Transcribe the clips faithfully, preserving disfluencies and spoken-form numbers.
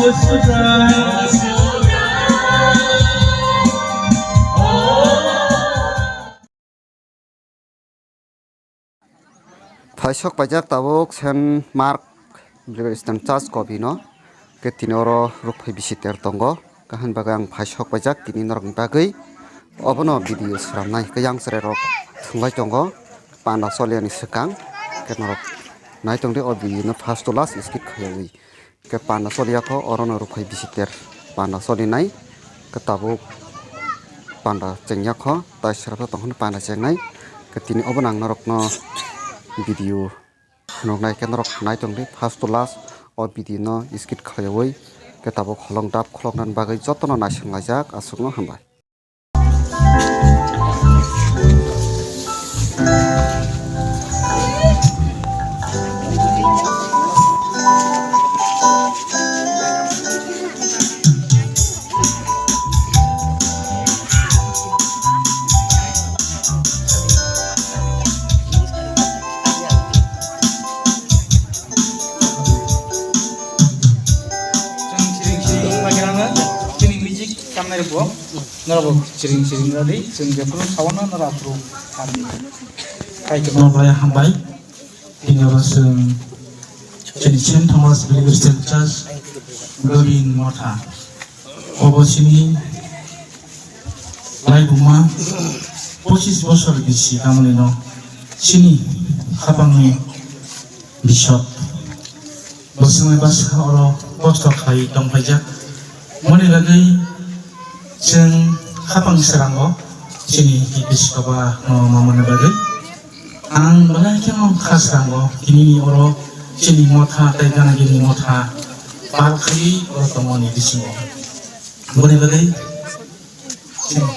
Phaisok paijak tabuk Saint Mark Baptist Church Kobi no, ke tini oro rukphai bisi ter tongo, kaham bagwi ang phaisok paijak tini norokni bagwi. Obono video swnamnai khe yang chwrairok thwnglai tongo panda soliani swkang, khe norok nai tongdi o video no first to last skip khaiwi. Khe panda soliya kho, orono rukphai bisi ter panda solinai. Khe tabuk panda chengya kho, tai srapsa tongkhorni panda chengnai. Khe tini obono ang norokno video phunuknai, khe norok nai tongdi first to last o video no skip khaiwi. Khe tabuk holong dap khuloknani bagwi jotono naisinglaijak, aswkno hambai. Chwng siring siring khairokno chini music kamnairokbo norokbo siring siring rwdi, chwng jephuru saono norok aphuru khairokno bai hambai. Tini oro chwng chini Saint Thomas Baptist Church Gobin Motha. Obo chini laibuma pochis bosor bisi tamoni no chini khapangni bisok bo swngwi bwsa oro kosto khai tongphaijak. Moni bagwi chwng khapang srango chini biskoba no mamani bagwi. Ang belai kheno kha srango, tinini oro chini motha tei ganagini motha pal khaiwi oro tongmani bisingo. Boni bagwi chini,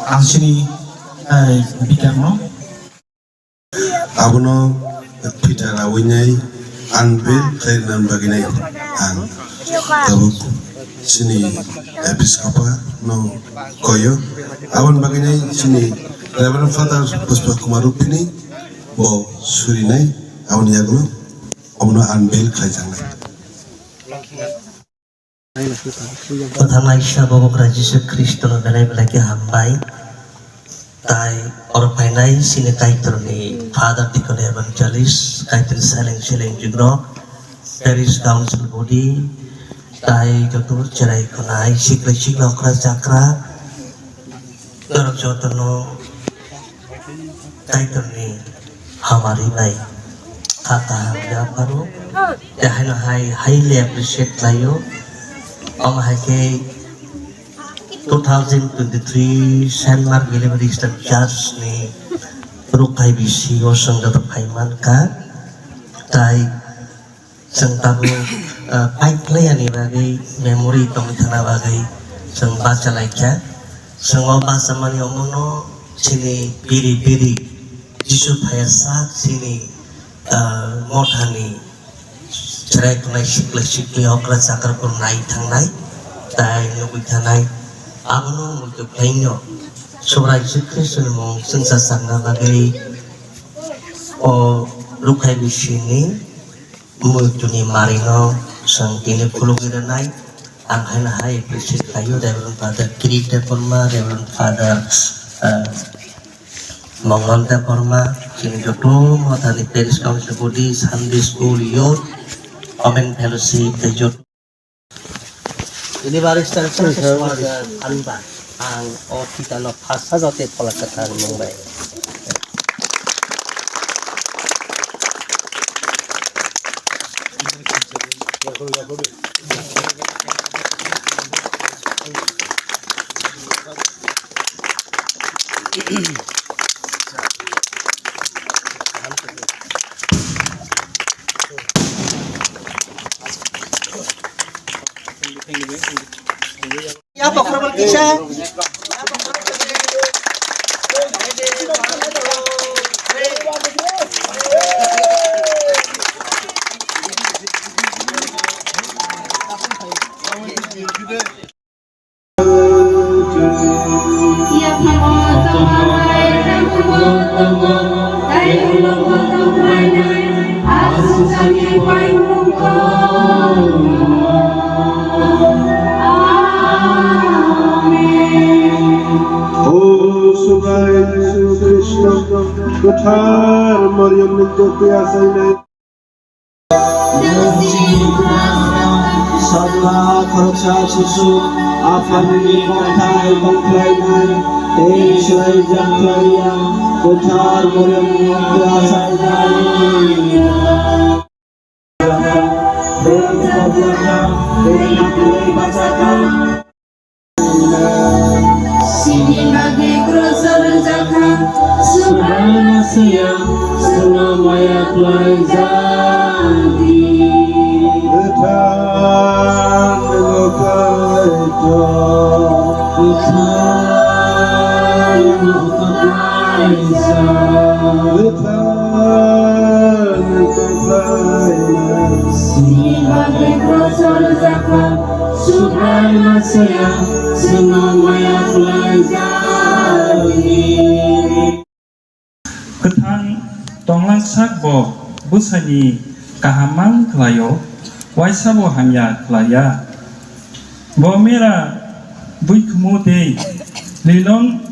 ang chini, eh, bikarno. Abono Peter awinai ang bel khlaina bagwinai ang tabuk chini episkopa no koyo. Aboni bagwinai chini Reverend Father Pushpa Kumar Rupini bo surinai aboni yagulo abono ang bel khlaijaknai. Kwthang Laisa Bubagra Jisu Khristono belai belai khe hambai. Tai oro phainai chini Kaitorni Father Deacon Evangelist, Kaitorni seleng seleng jugrok, Parish Council Body, tai joto cherai khwnai, sikla sikla okra chakra, norok jotono Kaitorni hamari bai kha kaham ya pharo. Tei haino hai highly appreciate khlaio. Omo hai khe two thousand twenty-three Saint Mark Believers Christian Church ni rukphai bisi o chwng joto phai mankha. Tai Chwng tabuk, ah, pipe khlaiyani bagwi, memory tongwi thangna bagwi chwng bacha laikha. Chwng o bachamani omono chini biri biri Jisu phaiya sak chini, ah, mothani chwrai khwnai sikla sikli okra chakra bo nai thangnai, tai nugwi thanai. Abono muitu khlaino Subrai Jisu Khristoni mung chwngsa sakna bagwi o rukphai bisini Muituni marino chwng tini khulugwi rwnai. Ang haino hai appreciate khlaio Reverend Father Kirit Debbarma, Reverend Father, eh, Mongol Debbarma, chini joto mothani Parish Council Body, Sunday School, Youth, Women Fellowship, tei joto. Ini baris tan sini semua ada anba. Ang o kita no phasa jote phola kwthar mung bai. O Subrai Jisu Khristo, kwthar Mariamni joto achainai. Sabla khoroksa susu, Aphani kokthai kokhlainai, tei swlai jak khlaiya, kwthar Mariamni joto achainai. Sini bagwi kroso rwjakha, Subrai Masiya, chwngno maya khlaijak di. Kwthar Kaitor. Kwthar Kaitor. Kwthar Kaitor. Sini bagwi kroso rwjakha, Subrai Masiya, chwngno maya khlaijak di. Kwthang tonglang sak bo bwsani kaham mang khlaio, waisa bo hamya khlaiya. Bo mera buikhumu tei lilon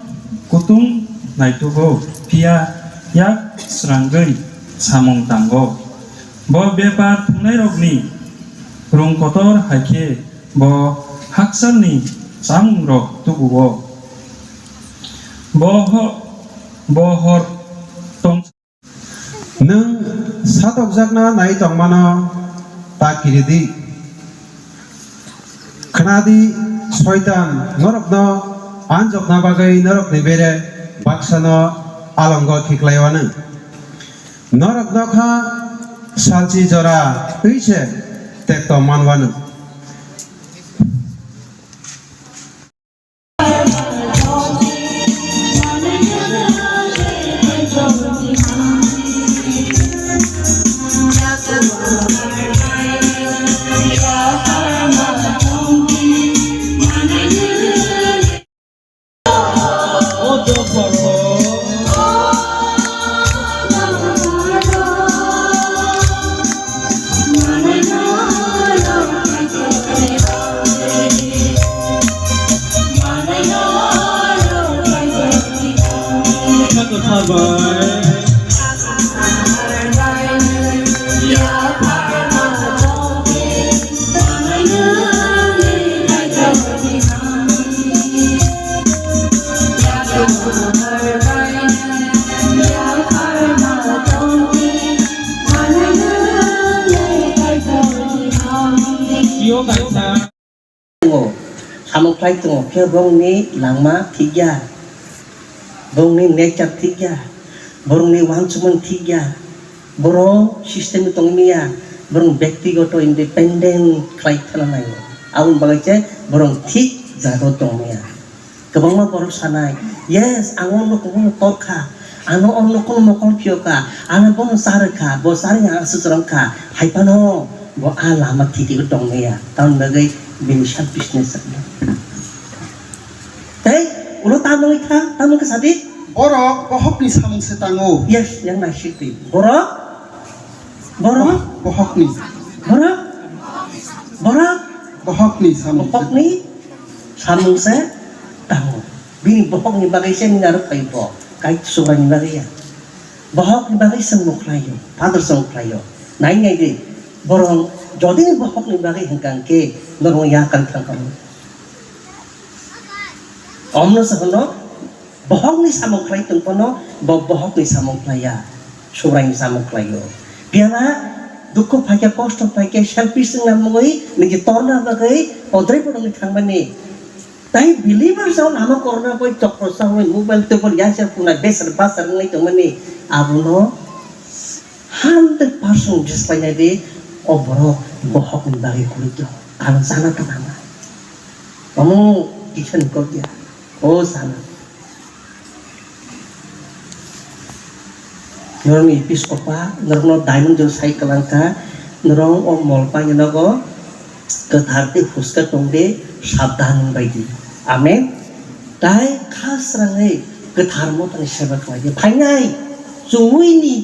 kutung naitugo, phiya yak srangwi samung tango. Bo bepar thwngnairokni rung kotor hai khe bo hakchalni chamungrok tubu-o. Bo ho-, bo hor tong- Nwng satokjakna nai tongmano ta kiri di. Khna di, Soitan norokno anjokna bagwi norokni bere baksano alongo khiklai anw. Norokno kha salchi jora twi se tekto man anw. Samung khlai tongo, khe borokni langma thik ya, borokni nature thik ya, borokni uansukmung thik ya, borok system tongmani ya, borok bektigoto independent khlai thana nai, aboni bagwi se borok thik jaga o tongmani ya. Kwbangma borok sanai, "Yes, ang o nukhungno tor kha, ano o nukhungno mokol phiyok kha, ano bono cha rw kha, bo cha rwya ang swchwrwng kha," hai phano bo a lama thiti o tongmaya, tamoni bagwi bini selfishness rwkha. Tei ulo tamoni kha, tamoni kha sadi? Borok bohokni samung se tango. Yes, yang naisik di. Borok, borok, bohokni. Borok, borok, bohokni samung se. Bohokni samung se tango. Bini bohokni bagwi se nini aro phai bo. Kai Subraini bagwi ya. Bohokni bagwi chwng mokhlaio, Father chwng khlaio. Nai nai di, borok jodi ni bohokni bagwi hwnkha hwnkhe norok ya kan thang kamo. Omno se hwno, bohokni samung khlai tong phano, bo bohokni samung khlai ya, Subraini samung khlaio. Phiya ba dukhu phaikhe, kosto phaikhe, selfish wngna mungwi, niji torna bagwi, odrei bodolni thangmani. Tai believers o lama korna bai chokro changwi mobile tobol yaisa phunai besar basar wngwi tongmani abono hundred percent display nai di o borok bohok ni bagwi kwrwi tong ang sana tong ama omo kisa ni kok ya o sana. Norokni episkopa norokno diamond jora sai kwlangkha, norok o mol paina nogo kwthar tei huska tong de sabdan bai di. Amen. Tai kha srangwi kwthar motani seba khlai di. Phainai chumui ni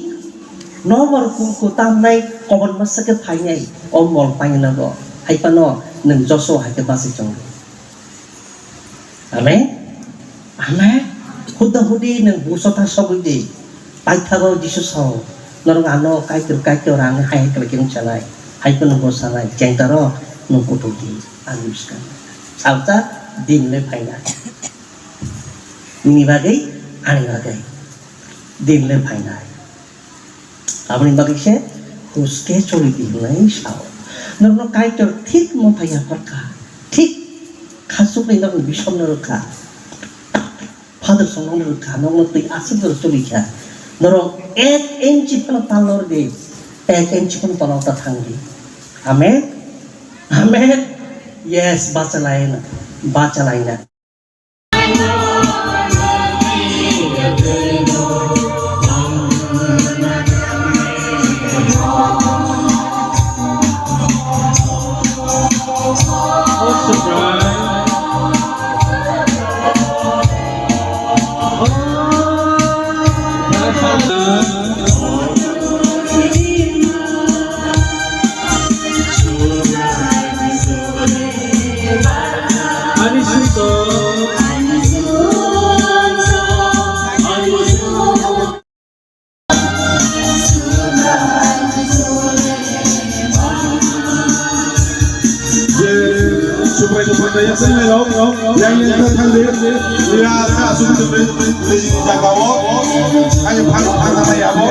Nobar kulku tamnai kobon masa khe phainai o mol painai nogo. Hai phano nwng Joshua hai khe bachai tongo. Amen. Amen. Huda hudi nwng buso ta sogwi di. Paithago Jisu sao. Norok ano Kaitor, Kaitor ang hai hai khlai khe nwng sanai. Hai phano bo sanai. Jengtaro nwng kutuk di. Ani bwskango. Salsa din le phainai. Nini bagwi, ani bagwi. Din le phainai. Aboni bagwi se huske choli di hwnwi sao. Norokno Kaitor thik motha yapharkha, thik khachukni norokni bisomno rwkha, Father songno rwkha, norokno twi aswk jora cholikha. Norok ek inchi phano tal nor di, ek inchi phano tola ta thang di. Amen? Amen? Yes, bachalaina, bachalaina. Je, supai supai ta yaksai nai rok, yang yang ta thang de, ya sa asuk de, de, de, jaga o, ai phang phang na ya bo.